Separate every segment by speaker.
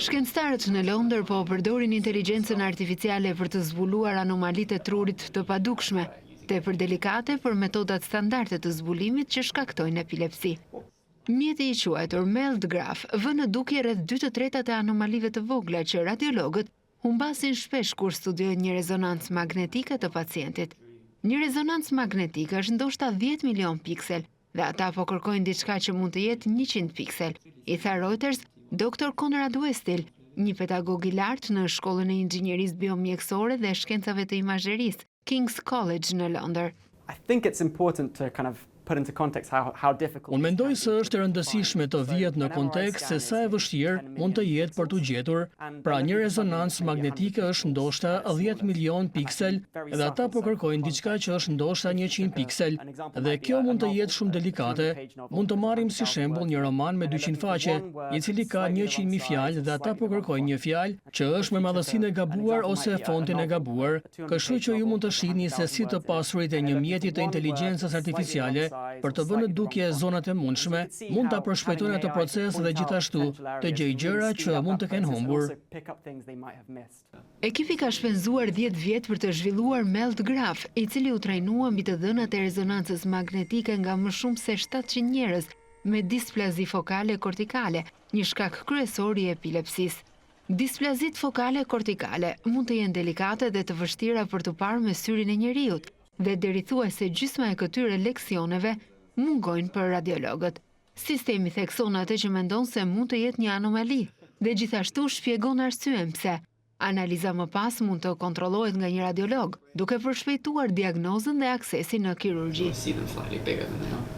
Speaker 1: Shkencëtarët në Londër po përdorin inteligjencën artificiale për të zbuluar anomalitë e trurit të padukshme, tepër delikate për metodat standarde të zbulimit që shkaktojnë epilepsi. Mjeti i quajtur MELD-Graph vë në dukje rreth 2/3 e anomalive të vogla që radiologët humbasin shpesh kur studiojnë një rezonancë magnetike të pacientit. Një rezonancë magnetike është ndoshta 10 milion piksel dhe ata po kërkojnë diçka që mund të jetë 100 piksel, i tha Reuters Dr. Konrad Westill, një pedagog i lartë në shkollën e inxhinierisë biomjekësore dhe shkencave të imazherisë, King's College në Londër.
Speaker 2: I think it's important to kind of put into context how difficult
Speaker 3: Unë mendoj se është e rëndësishme të vihet në kontekst se sa e vështirë mund të jetë për t'u gjetur, pra një rezonancë magnetike është ndoshta 10 milion piksel dhe ata po kërkojnë diçka që është ndoshta 100 piksel dhe kjo mund të jetë shumë delikate. Mund të marrim si shembull një roman me 200 faqe, i cili ka 100.000 fjalë dhe ata po kërkojnë një fjalë që është me madhësinë e gabuar ose fontin e gabuar, kështu që ju mund të shihni se si të pasurit e një mjeti të inteligjencës artificiale për të vënë në dukje zonat e mundshme, mund ta përshpejtojnë atë proces dhe gjithashtu të gjej gjëra që mund të kenë humbur.
Speaker 1: Ekipi ka shpenzuar 10 vjet për të zhvilluar MELD Graph, i cili u trajnua mbi të dhënat e rezonancës magnetike nga më shumë se 700 njerëz me displazi fokale kortikale, një shkak kryesor i epilepsisë. Displazitë fokale kortikale mund të jenë delikate dhe të vështira për të parë me syrin e njeriut, dhe deri thuajse gjysma e këtyre lezioneve mungojnë për radiologët. Sistemi thekson atë që mendon se mund të jetë një anomali dhe gjithashtu shpjegon arsyen pse. Analiza më pas mund të kontrollohet nga një radiolog, duke përshpejtuar diagnozën dhe aksesin në kirurgji.
Speaker 4: See them slightly bigger than they are.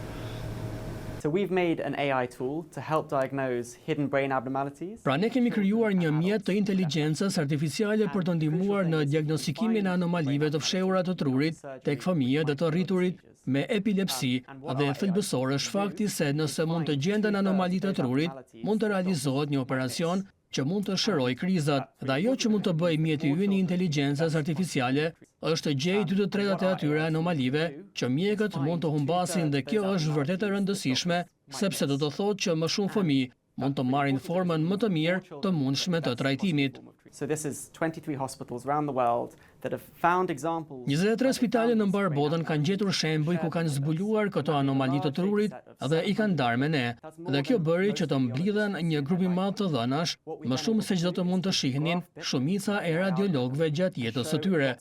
Speaker 2: So we've made an AI tool to help diagnose hidden brain abnormalities.
Speaker 3: Pra ne kemi krijuar një mjet të inteligjencës artificiale për të ndihmuar në diagnostikimin e anomalive të fshehura të trurit tek fëmijët dhe të rriturit me epilepsi dhe thelbësor është fakti se nëse mund të gjenden anomalitë e trurit, mund të realizohet një operacion që mund të shërojë krizat dhe ajo që mund të bëjë mjeti ynë i inteligjencës artificiale është të gjejë 2/3 e atyre anomalive që mjekët mund të humbasin dhe kjo është vërtet e rëndësishme sepse do të thotë që më shumë fëmijë mund të marrin formën më të mirë të mundshme të trajtimit.
Speaker 2: So this is 23 hospitals around the world that have found examples
Speaker 3: 23 spitale në mbarë botën kanë gjetur shembuj ku kanë zbuluar këto anomali të trurit dhe i kanë ndarë me ne. Dhe kjo bëri që të mblidhen një grup i madh të dhënash, më shumë se çdo të mund të shihnin shumica e radiologëve gjatë jetës së tyre.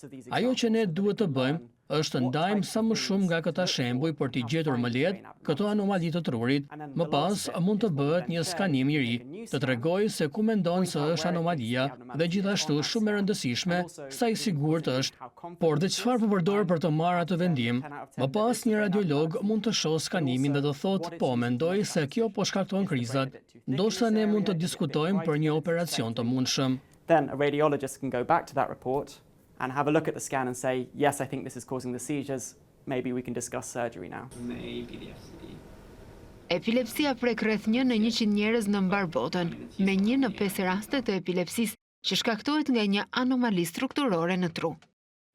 Speaker 3: Ajo që ne duhet të bëjmë është të ndajmë sa më shumë nga këta shembuj për t'i gjetur më lehtë këto anomali të trurit. Më pas mund të bëhet një skanim i ri, të tregojë se ku mendon se është anomalia dhe gjithashtu shumë e rëndësishme sa i sigurt është, por dhe çfarë po përdor për të marrë atë vendim. Më pas një radiolog mund të shohë skanimin dhe të thotë, po, mendoj se kjo po shkakton krizat. Ndoshta ne mund të diskutojmë për një operacion të mundshëm.
Speaker 2: Then a radiologist can go back to that report and have a look at the scan and say, yes, I think this is causing the seizures. Maybe we can discuss surgery now.
Speaker 4: Maybe the FCD.
Speaker 1: Epilepsia prek rreth 1 në 100 njerëz në mbarë botën, me 1 në 5 raste të epilepsisë që shkaktohet nga një anomali strukturore në tru.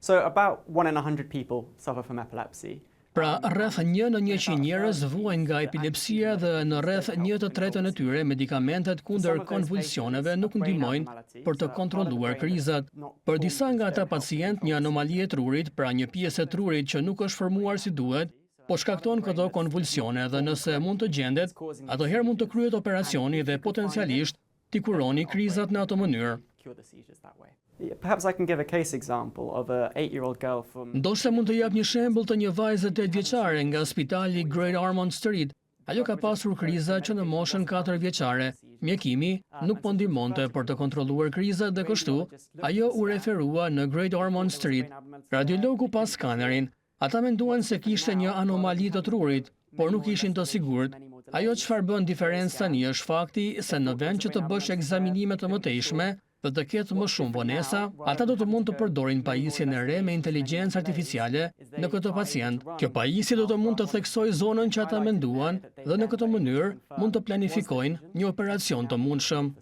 Speaker 2: So about 1 in 100 people suffer from epilepsy.
Speaker 3: Pra, rreth 1 në 100 njerëz vuajnë nga epilepsia dhe në rreth 1/3 e tyre medikamentet kundër konvulsioneve nuk ndihmojnë për të kontrolluar krizat. Për disa nga ata pacient, një anomali e trurit, pra një pjesë e trurit që nuk është formuar si duhet, po shkakton këto konvulsione dhe nëse mund të gjendet, atëherë mund të kryhet operacioni dhe potencialisht t'i kuroni krizat në atë mënyrë.
Speaker 2: Cure the seizures that way. Yeah, Perhaps I can give a case example of a 8-year-old girl from
Speaker 3: Ndoshta mund të jap një shembull të një vajze 8 vjeçare nga spitali Great Ormond Street. Ajo ka pasur kriza që në moshën 4 vjeçare. Mjekimi nuk po ndihmonte për të kontrolluar krizat dhe kështu ajo u referua në Great Ormond Street. Radiologu pa skanerin. Ata menduan se kishte një anomali të trurit, por nuk ishin të sigurt. Ajo çfarë bën diferencë tani është fakti se në vend që të bësh ekzaminime të mëtejshme dhe të ketë më shumë vonesa, ata do të mund të përdorin pajisjen e re me inteligjencë artificiale në këtë pacient. Kjo pajisje do të mund të theksojë zonën që ata menduan dhe në këtë mënyrë mund të planifikojnë një operacion të mundshëm.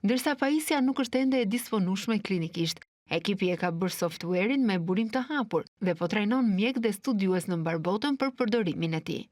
Speaker 1: Ndërsa pajisja nuk është ende e disponueshme klinikisht, ekipi e ka bërë softwarein me burim të hapur dhe po trajnon mjek dhe studiues në mbarë botën për përdorimin e tij.